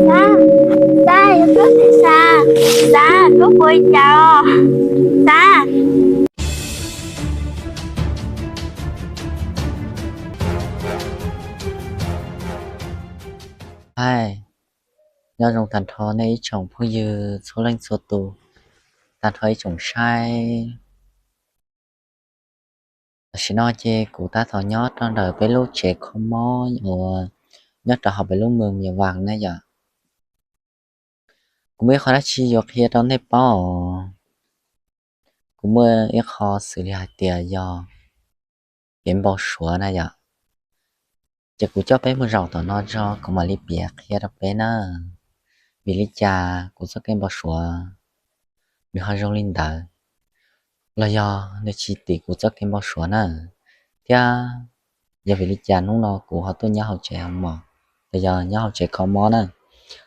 Xab, Xab, yog koj tiag Xab, Xab, koj puas ua cas os Xab? Hais, nyob zoo tag nrho nej ib tsoom phooj ywg txhua leej txhua tus, tag nrho ib tsoom saib. Tam sim no ces kuv tab tom nyob rau ntawm peb lub tsev kho mob uas nyob rau hauv peb lub moos Mia Vas na yom. Kuv muaj ib qho dab tsi yuav qhia rau nej paub os. Kuv muaj ib qho xws li hais tias yog kev npau suav na yom. Ces kuv coj peb mus zaum tom no tso kuv mam li piav qhia rau peb na. Vim li cas kuv txoj kev npau suav nws ho zoo li ntawd, los yog nws tsis tim kuv txoj kev npau suav na, thiab yog vim li cas hnub no kuv ho tuaj nyob hauv tsev hoo maum, los yog nyob hauv tsev kho mob na.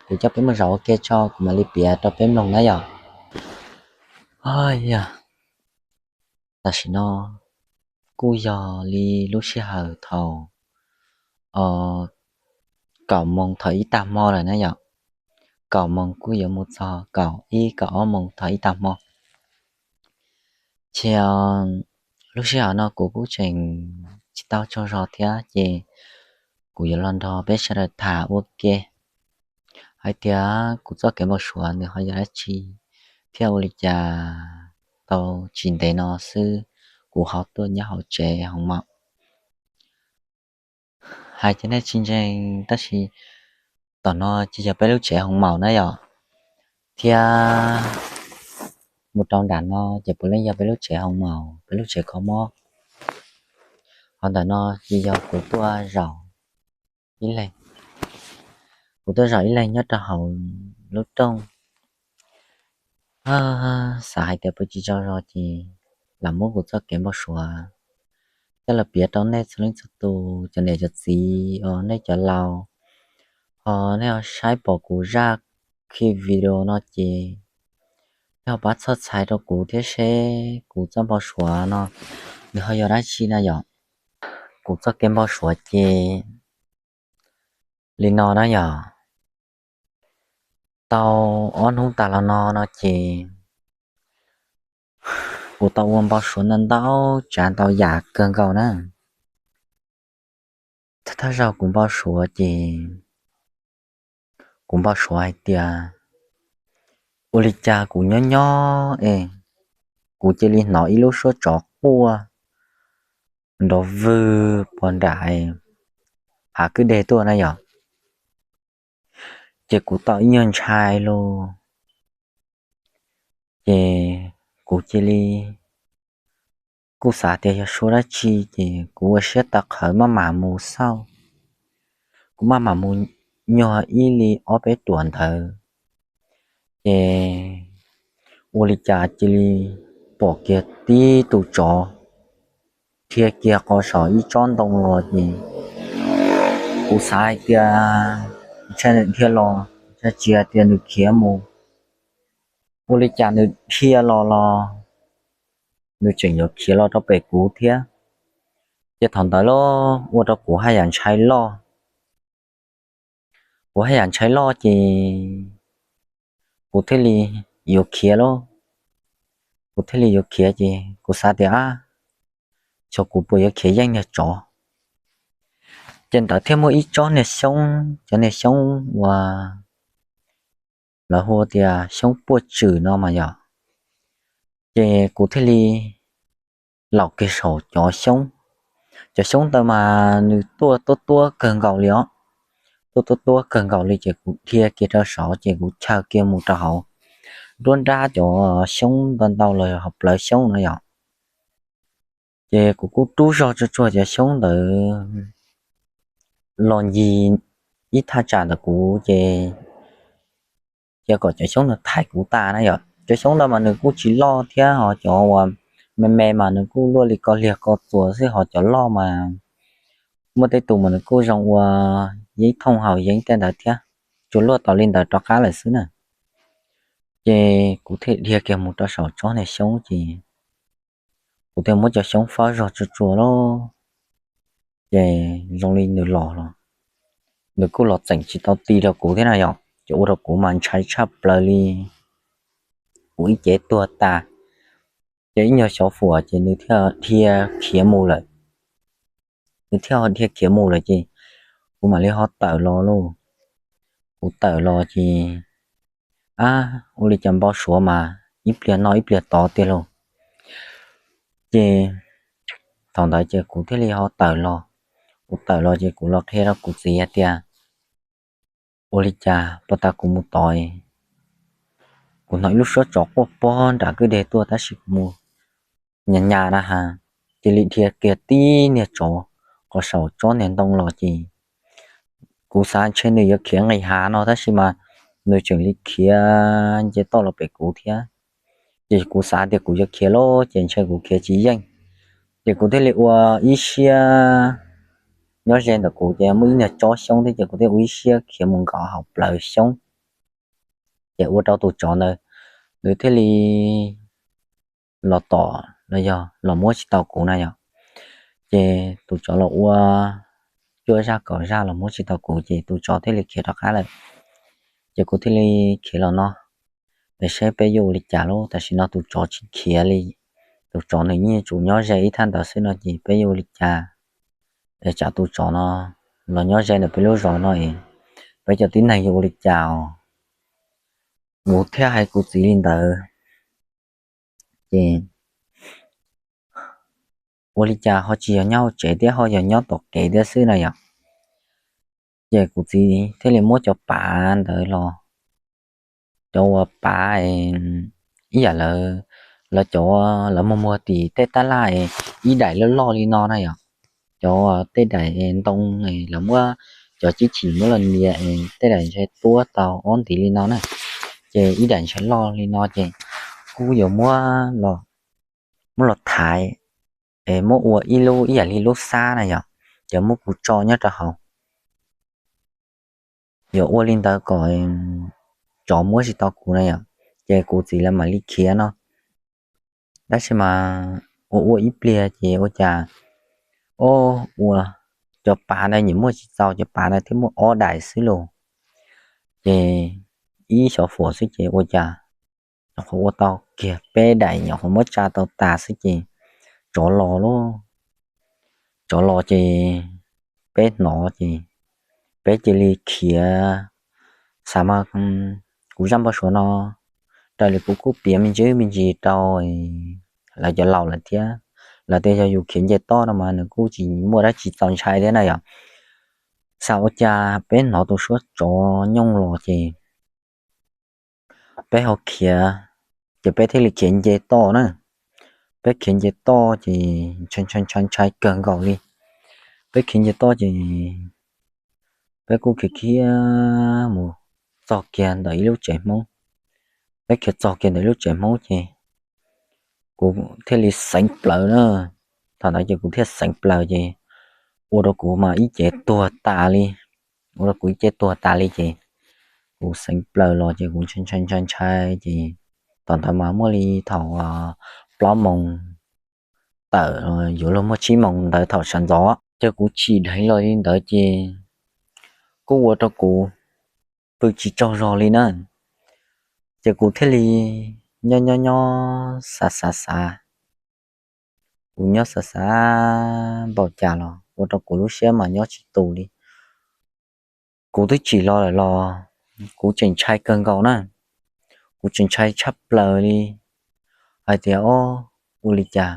Kuv coj peb mus zaum ua ke tso kuv mam li piav rau peb mloog na yom. Yog tam sim no kuj yog li lub sij hawm thaum kaum moos thaum ib tag hmo lawm na yom. Kaum moos kuj yuav mus txog kaum ib kaum ob moos thaum ib tag hmo. Ces lub sij hawm no kuv kuj tseem tsis tau tsaug zog thiab ces kuv yuav los nrog peb sawv daws tham ua ke hais tias kuv txoj kev npau suav nws ho yog dab tsi, thiab ua li cas tau tsis ntev no xwb kuv ho tuaj nyob hauv tsev hoo maum. Hais ces nej tsis ntseeg tab sis tom no ces yog peb lub tsev hoo maum na yom, thiab mus rau nram no ces puav leej yog peb lub tsev hoo maum, peb lub tsev kho mob. Ho ntawm no ces yog kuv tuaj zaum ib leeg, kuv tuaj zaum ib leeg nyob rau hauv lub rooj. Xav hais tias puas tsis tsaug zog ces lam muab kuv txoj kev npau suav coj los piav rau nej txhua leej txhua tus, cov niam cov txiv, nej cov laus, ho nej ho saib pom kuv zaj clip video no ces nej ho pab txhawb txhais rau kuv thiab seb kuv txoj npau suav no nws ho yog dab tsi na yom. Kuv txoj kev npau suav ces li no na yom. Tau ob hnub tas los no no ces kuv tau ua npau suav ntau ntau tsav ntau yam kawg nkaus na. Thawj thawj zaug kuv npau suav ces kuv npau suav hais tias ua li cas kuv nyob nyob es kuv cia li hnov ib lub suab tsov quaj nrov vwg puag nram hav kwj deg tuaj na yom. Ces kuv tau ib nyuag ntshai lauj. Ces kuv cia li kuj xav tias yog suab dab tsi ces kuv ua siab tawv qhawv maj mam mus xauj. Kuv maj mam mus nyuag ib li ob peb ruam ntawd, ces ua li cas cia li pom kiag tib tus tsov dhia kiag qhov saum ib tsob ntoo los ces kuv xav hais tias ntshai nws dhia los, ntshai tsis hais tias nws khiav mus. Ua li cas nws dhia los los nws tseem yuav khiav los rau pem kuv thiab. Ces thaum ntawd los ua rau kuv haj yam ntshai loj. Kuv haj yam ntshai loj ces kuv thiaj li yuav khiav lauj. Kuv thiaj li yuav khiav ces kuv xav tias, ab, xyov kuv puas yuav khiav yeej niag tsov. Ces ntawd thiaj muaj ib tsob niag xyoob, cov niag xyoob uas lawv hu tias xyoob puaj tswm no mas yom. Ces kuv thiaj li laum kiag saum cov xyoob. Cov xyoob ntawd mas nws tuaj tuab tuab kawg nkaus li os. Tuaj tuab tuab kawg nkaus li ces kuv dhia kiag rau saud ces kuv chaw kiag mus rau hauv nruab nrab cov xyoob ntau ntau los hauv plawv xyoob no yom. Ces kuv kuj rub zog tsuag tsuag cov xyoob ntawd los ncig ib thaj tsam ntawm kuv ces cia kom cov xyoob ntawd thaiv kuv tas na yom. Cov xyoob ntawd mas nws kuj tsis loj thiab ho cov uas me me mas nws kuj luaj li ko liag ko txuas xwb ho cov loj mas muaj tej tus mas nws kuj zoo ua yeeb thooj haus yeeb tej ntawd thiab, tsuas luaj tau li ntawd rov qab lawm xwb na. Ces kuv thiaj dhia kiag mus rau saum tsob niag xyoob ces kuv thiaj muab cov xyoob faub zog tsuag tsuag lawm, ces zoo li nws los los, nws kuj los txeem tsis tau ti rau kuv thiab na yom, ces ua rau kuv mas ntshai tshaj plaws li, kuv ib cev tuag tas. Ces ib nyuag xyov fuam ces nws thiaj dhia khiav mus lawm. Nws thiaj dhia khiav mus lawm ces kuv mam li ho tawm los lauj. Kuv tawm los ces, ab, ua li cas npau suav mas ib pliag noj ib pliag tod tiag lauj. Ces thaum ntawd ces kuv thiaj li ho tawm los. Kuv tawm los ces kuv los qhia rau kuv txiv hais tias, ua li cas puag ta kuv mus tod, kuv hnov ib lub suab tsov quaj pog nram kwj deg tuaj tab sis kuv mus nyas nyas na has, cia li dhia kiag tib niag tsov qhov saum tsob niag ntoo los ces kuv xav ntshe nws yuav khiav nqis hav no tab sis mas nws tseem li khiav nce toj los pem kuv thiab. Ces kuv xav tias kuv yuav khiav lawm ces ntshe kuv khiav tsis yeej, ces kuv thiaj li ua ib siab nyob ze ntawm kuv ces muaj ib niag tsob xyoob thiab ces kuv thiaj ua ib siab khiav mus nkaum hauv plawv xyoob. Ces ua rau tus tsov ntawd, nws thiaj li los tom los yog los muab tsis tau kuv na yom. Ces tus tsov los ua cuaj zaj kaum zaj los muab tsis tau kuv ces tus tsov thiaj li khiav rov qab lawm. Ces kuv thiaj li khiav los no, es saib peb yuav ua li cas lauj, tam sim no tus tsov tsis khiav li. Tus tsov nws yeej yuav tsum nyob ze ib thaj ntawd xwb no ces peb yuav ua li cas? Es tsam tus tsov no los nyob ze ntawm peb lub zos no es peb cov tib neeg yuav ua li cas os? Kuv thiaj hais kuv txiv li ntawd, ces ua li cas ho tsis yog nyob hauv tsev thiab ho yog nyob tom kev thiab xwb na yom. Ces kuv txiv thiaj li muab cov pav ntawd los, cov uas pav ib yam lawv, lawv cov lawv muag muag tim tej tab laj ib daim loj loj li no na yom. Cov tej daim ntoo, lawv muab cov cib chim muab los nias, tej daim ntshe tuab tau ob ntiv li no na, ces ib daim ntshe loj li no ces kuj yuav muab los, muab los thaiv, es muab ua ib lub ib yam li lub xab na yom, ces muab kuv tso nyob rau hauv. Yuav ua li ntawd kom tsov muab tsis tau kuv na yom, ces kuv txiv lawv mam li khiav no. Tab sis mas ua ua ib pliag ces ua cas, o, ua, cov pav ntawd nyias muaj tsis txaus, cov pav ntawd thiaj muaj ob daim xwb lauj. Ces ib xyov fuam xwb ces ua cas nyuam qhuav ua tau kiag peb daim, nyuam qhuav muab tsa tau tas xwb ces tsov los lauj. Tsov los ces peb hnov ces peb cia li khiav. Xav mas kuv zaj npau suav no raws li kuv kuj piav me ntsis me ntsis rau lawv cov laus lawm thiab, lawv tias yog yus khiav nce toj no mas nws kuj tsis muaj dab tsi txaus ntshai thiab na yom. Xav ua cas peb hnov tus suab tsov nyooj los ces peb ho khiav, ces peb thiaj li khiav nce toj na. Peb khiav nce toj ces ntshai ntshai ntshai ntshai kawg nkaus li. Peb khiav nce toj ces peb kuj khiav khiav mus txog kiag ntawm ib lub tsev Hmoob. Peb khiav txog kiag ntawm ib lub tsev Hmoob ces kuv thiaj li xeev plaws na. Thaum ntawd ces kuv thiaj xeev plaws ces ua rau kuv mas ib ce tuag tas li, ua rau kuv ib ce tuag tas li ces kuv xeev plaws los ces kuv ntshai ntshai ntshai ntshai ces thaum ntawd mas muaj li thaum plaub moos tawm yuav luag muaj tsib moos ntawd thaum sawv ntxov ces kuv chim dheev los li ntawd ces kuj ua rau kuv pw tsis tsaug zog li na. Ces kuv thiaj li nyob nyob nyob xav xav xav, kuv nyob xav xav npaum cas los ua rau kuv lub siab mas nyob tsis tus li. Kuv twb chim los lawm los kuv tseem ntshai kawg nkaus na. Kuv tseem ntshai tshaj plaws li hais tias, o, ua li cas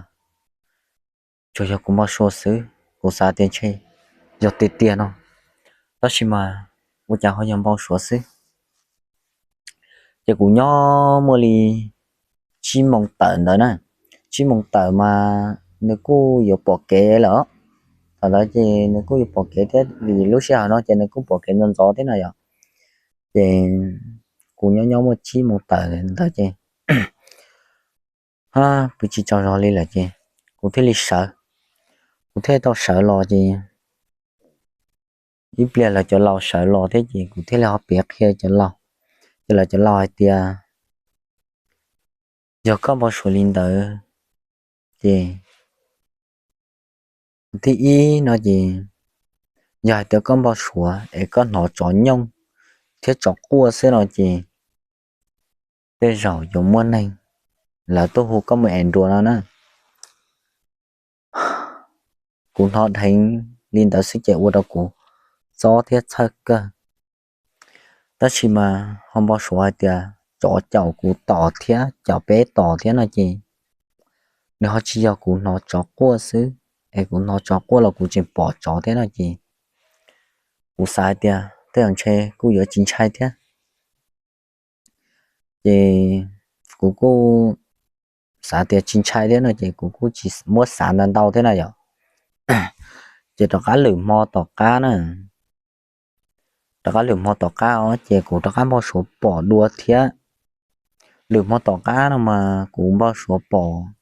tsuas yog kuv npau suav xwb, kuv xav tias ntshe yog tiag tiag no, tab sis mas ua cas ho yog npau suav xwb. Ces kuv nyob muaj li tsib moos tawm ntawd na, tsib moos tawm mas nws kuj yuav pom kev lawm. Thaum ntawd ces nws kuj yuav pom kev thiab vim lub sij hawm no ces nws kuj pom kev ntxov ntxov thiab na yom. Ces kuv nyob nyob muaj tsib moos tawm ntawd ces pw tsis tsaug zog li lawm ces kuv thiaj li sawv, kuv thiaj tau sawv los ces ib pliag lawv cov laus sawv los thiab ces kuv thiaj li ho piav qhia cov laus. Ces lawv cov laus hais tias, yog koj npau suav li ntawd ces, thib ib no ces, yog hais tias koj npau suav es koj hnov tsov nyooj thiab tsov quaj xwb no ces tej zaum yuav muaj neeg lawv tuaj hu koj mus es nruas no na. Kuv hnov dheev li ntawd xwb ces ua rau kuv txob thiab txhawj kawg. Tab sis mas ho npau suav hais tias tsov caum kuv tom thiab caum peb tom thiab no ces, nws ho tsis yog kuv hnov tsov quaj xwb, es kuv hnov tsov quaj los kuv tseem pom tsov thiab no ces, kuv xav hais tias tej zaum ntshe kuj yuav tsis ntshai thiab. Ces kuv kuj xav tias tsis ntshai thiab no ces kuv kuj tsis muab xav ntau ntau thiab na yom. Ces rov qab lwm hmo tom qab na, rov qab lwm hmo tom qab os ces kuv rov qab npau suav pom dua thiab. Lwm hmo tom qab no mas kuv npau suav pom,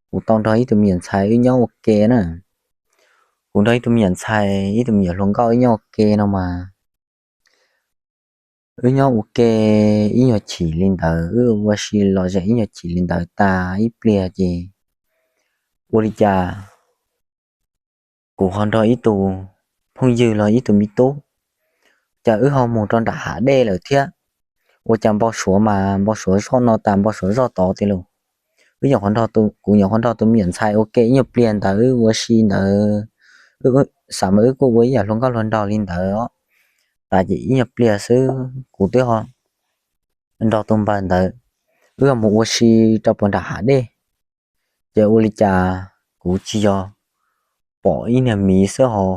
kuv tau nrog ib tug me nyuam ntxhais wb nyob ua ke na. Kuv nrog ib tug me nyuam ntxhais, ib tug me nyuam hluas nkauj wb nyob ua ke no mas, wb nyob ua ke ib nyuag chim li ntawd, wb ua si los ze ib nyuag chim li ntawd tas ib pliag ces, ua li cas kuv ho nrog ib tug phooj ywg los ib tug me tub, cas wb ho mus rau nram hav dej lawm thiab. Ua cas npau suav mas npau suav zoj no tas npau suav zoj tod tiag lauj. Wb nyuam qhuav nrog, kuv nyuam qhuav nrog tus me nyuam ntxhais ua ke ib nyuag pliag ntawd, wb ua si ntawd, xav mas wb kuj ua ib yam hluas nkauj hluas nraug li ntawd os. Tas ces ib nyuag pliag xwb kuv twb ho nrog tus npawg ntawd wb mus ua si rau puag nram hav dej. Ces ua li cas kuv tsis yog pom ib niag miv xwb ho,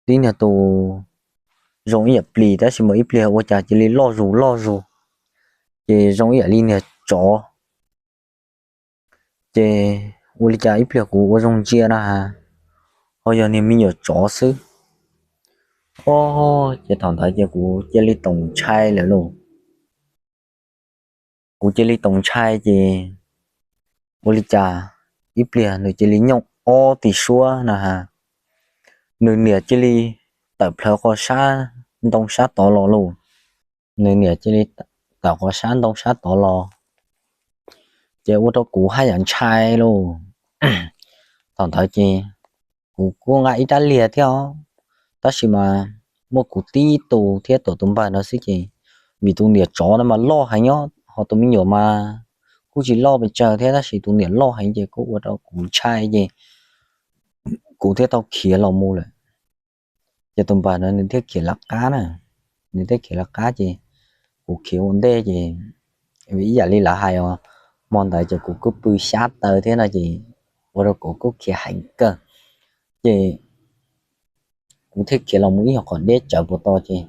tib niag tus zoo ib yam plis tab sis mas ib pliag ua cas cia li loj zus loj zus, ces zoo ib yam li niag tsov. Ces ua li cas ib pliag kuv ua zoo ntsia na has, ho yog niag me nyuam tsov xwb. Os, ces thaum ntawd ces kuv cia li toom ntshai lawm lauj. Kuv cia li toom ntshai ces ua li cas ib pliag nws cia li nyooj ob tib suab na has, nws niam cia li tawm plhawv qhov sab ntoo sab tod los lauj. Nws niam cia li tawm qhov sab ntoo sab tod los, ces ua rau kuv haj yam ntshai lauj. Thaum ntawd ces kuv kuj nqa ib rab liag thiab os, tab sis mas muaj kuv tib tus thiab tuam tus npawg no xwb ces, vim tus niam tsov no mas loj heev nyob ho tus me nyuam mas kuj tsis loj pes tsawg thiab tab sis tus niam loj heev ces kuj ua rau kuv ntshai ces kuv thiaj tau khiav los mus lawm. Ces tus npawg no nws thiaj khiav lawv qab na, nws thiaj khiav lawv qab ces kuv khiav ua ntej ces ib yam li lawv hais os, hmo ntawd ces kuv kuj pw xyab taw thiab no ces ua rau kuv kuj khiav heev kawg. Ces kuv thiaj khiav los mus ib nyuag qhov deb tsawv puas tod ces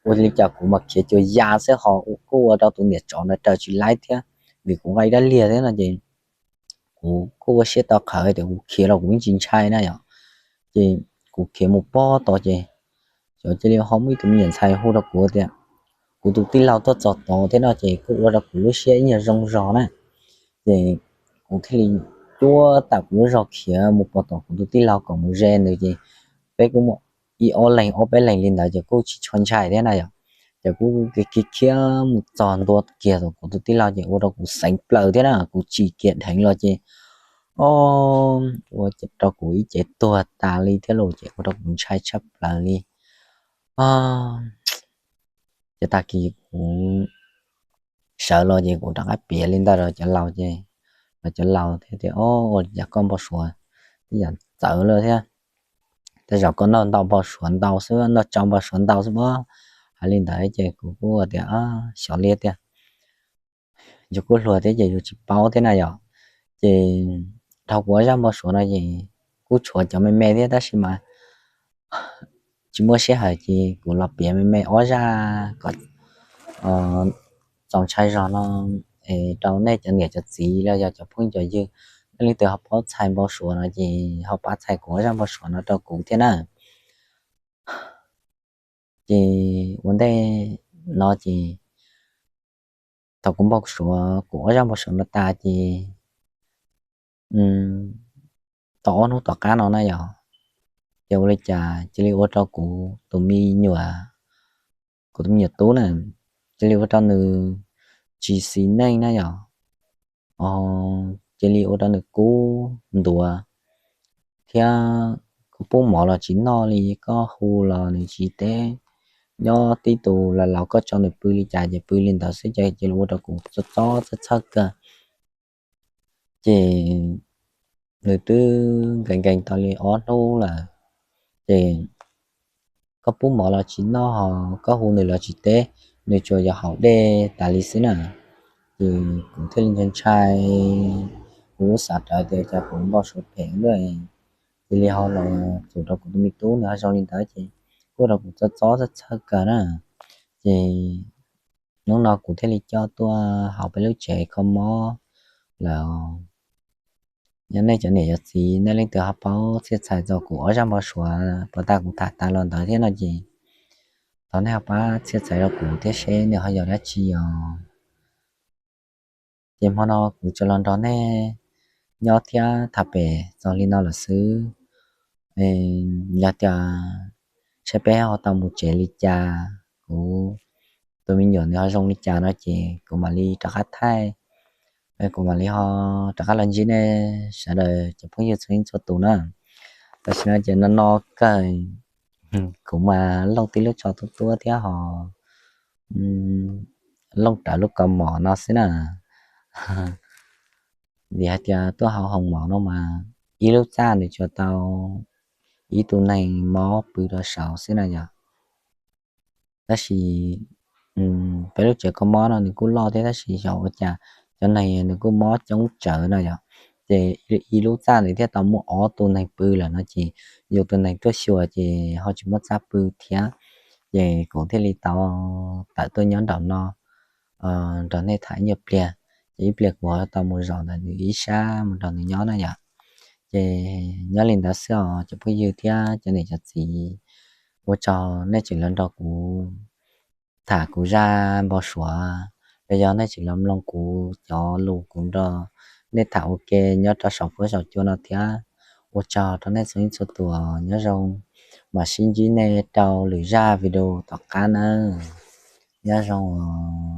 ua li cas kuv mas khiav cuag ya xwb ho kuj ua rau tus niam tsov no raws tsis laib thiab, vim kuv nqa ib rab liag thiab no ces kuv kuj ua siab tau qhawv tias kuv khiav los kuv yeej tsis ntshai na yom. Ces kuv khiav mus pog tod ces, ces cia li ho muaj ib tug me nyuam ntxhais hu rau kuv tias kuv tus tij laug tuaj txog tod thiab no ces kuj ua rau kuv lub siab ib nyuag zoo zog na. Ces kuv thiaj li cuab tawm kuv lub zog khiav mus pog tom kuv tus tij laug kom mus ze nws ces peb kuj muaj ib ob leeg ob peb leeg li ntawd ces kuj tsis tshua ntshai thiab na yom. Ces kuj khiav khiav mus txog ntua kiag kuv tus tij laug ces ua rau kuv xeev plaws thiab na, kuv tsim kiag dheev los ces, o, ua rau kuv ib ce tuag tas li thiab los ces ua rau kuv ntshai tshaj plaws li. Ces tag kis kuv sawv los ces kuv rov qab piav li ntawd rau cov laus ces, los cov laus thiaj tias, o, ua li cas koj npau suav tej yam txawv lawm thiab, tej zaum koj noj ntau npau suav ntau xwb, noj tsau npau suav ntau xwb pob. Hais li ntawd ces kuv kuj tias, xyov li tiag, yus kuj hluas thiab ces yus tsis paub thiab na yom. Ces dhau kuv ob zaj npau suav no ces kuj tshuav cov me me thiab tab sis mas tsis muaj sij hawm ces kuv los piav me me ob zaj kom txaus ntshai zog no rau nej cov niam cov txiv los yog cov phooj cov ywg, nej leej twg ho paub txhais npau suav no ces ho pab txhais kuv ob zaj npau suav no rau kuv thiab na. Ces ua ntej no ces thaum kuv npau suav kuv ob zaj npau suav no tas ces tau ob hnub tom qab no na yom, ces ua li cas cia li ua rau kuv tus me nyuam, kuv tus me nyuam tub na, cia li ua rau nws tsis xis neej na yom. Cia li ua rau nws kub ntuav thiab koj pub mov los tsis noj li, koj hu los nws tsis teb. Nyob tib tus laus laus koj tso nws pw li cas ces pw li ntawd xwb, ces cia li ua rau kuv txob txob txhawj txhawj kawg. Ces nws twb nkees nkees tau li ob hnub lawm, ces koj pub mov los tsis noj ho koj hu nws los tsis teb, nws tsuas yog haus dej tas li xwb na. Ces kuv thiaj li ntshai ntshai, kuv xav rau tias cas kuv npau suav phem lawm, cia li ho los txus rau kuv tus me tub nws ho zoo li ntawd ces kuj rau kuv txob txob txhawj txhawj kawg na. Ces hnub no kuv thiaj li coj tuaj hauv peb lub tsev kho mob lawm. Yog nej cov niam cov txiv nej leej twg ho paub txhiaj txhais txog kuv ob zaj npau suav puas tas kuv tham tas los ntawd thiab no ces thov nej ho pab txhiaj txhais rau kuv thiab seb nws ho yog dab tsi os. Ces hmo no kuv tsuas los nrog nej nyob thiab tham pem txog li no lawm xwb. Yog tias saib peb ho tau mus tsev li cas, kuv tus me nyuam nws ho zoo li cas no ces kuv mam li rov qab thaij, kuv mam li ho rov qab los ntsib nej sawv daws cov phooj ywg txhua leej txhua tus na. Tam sim no ces no no kawg, kuv mas looj tib lub tsho tuab tuab thiab ho looj rawv lub kaus mom no xwb na. Vim hais tias tuaj hauv hoos mom no mas ib lub txaj nws tsuas tau ib tug neeg mob pw rau saud xwb na yom. Tab sis peb lub tsev kho mob no nws kuj loj thiab tab sis xyov ua cas cov neeg nws kuj mob coob tsawv no yom. Ces ib lub txaj nws thiaj tau muaj ob tug neeg pw lawm no ces yus tus neeg tuaj xyuas ces ho tsis muaj txaj pw thiab. Ces kuv thiaj li tau tawm tuaj nyob nraum no nrog nej tham ib nyuag pliag, ces ib pliag kuv ho tau mus zaum ntawm nws ib sab mus nrog nws nyob na yom. Ces nyob li ntawd xwb os cov phooj ywg thiab cov niam cov txiv, ua tsaug nej tseem los nrog kuv tham kuv zaj npau suav, los yog nej tseem los mloog kuv cov lus kuv nrog nej tham ua ke nyob rau saum huab saum cua no thiab. Ua tsaug rau nej txhua leej txhua tus, nyob zoo, mam sib ntsib nej rau lwm zaj video tom qab nawb. Nyob zoo os.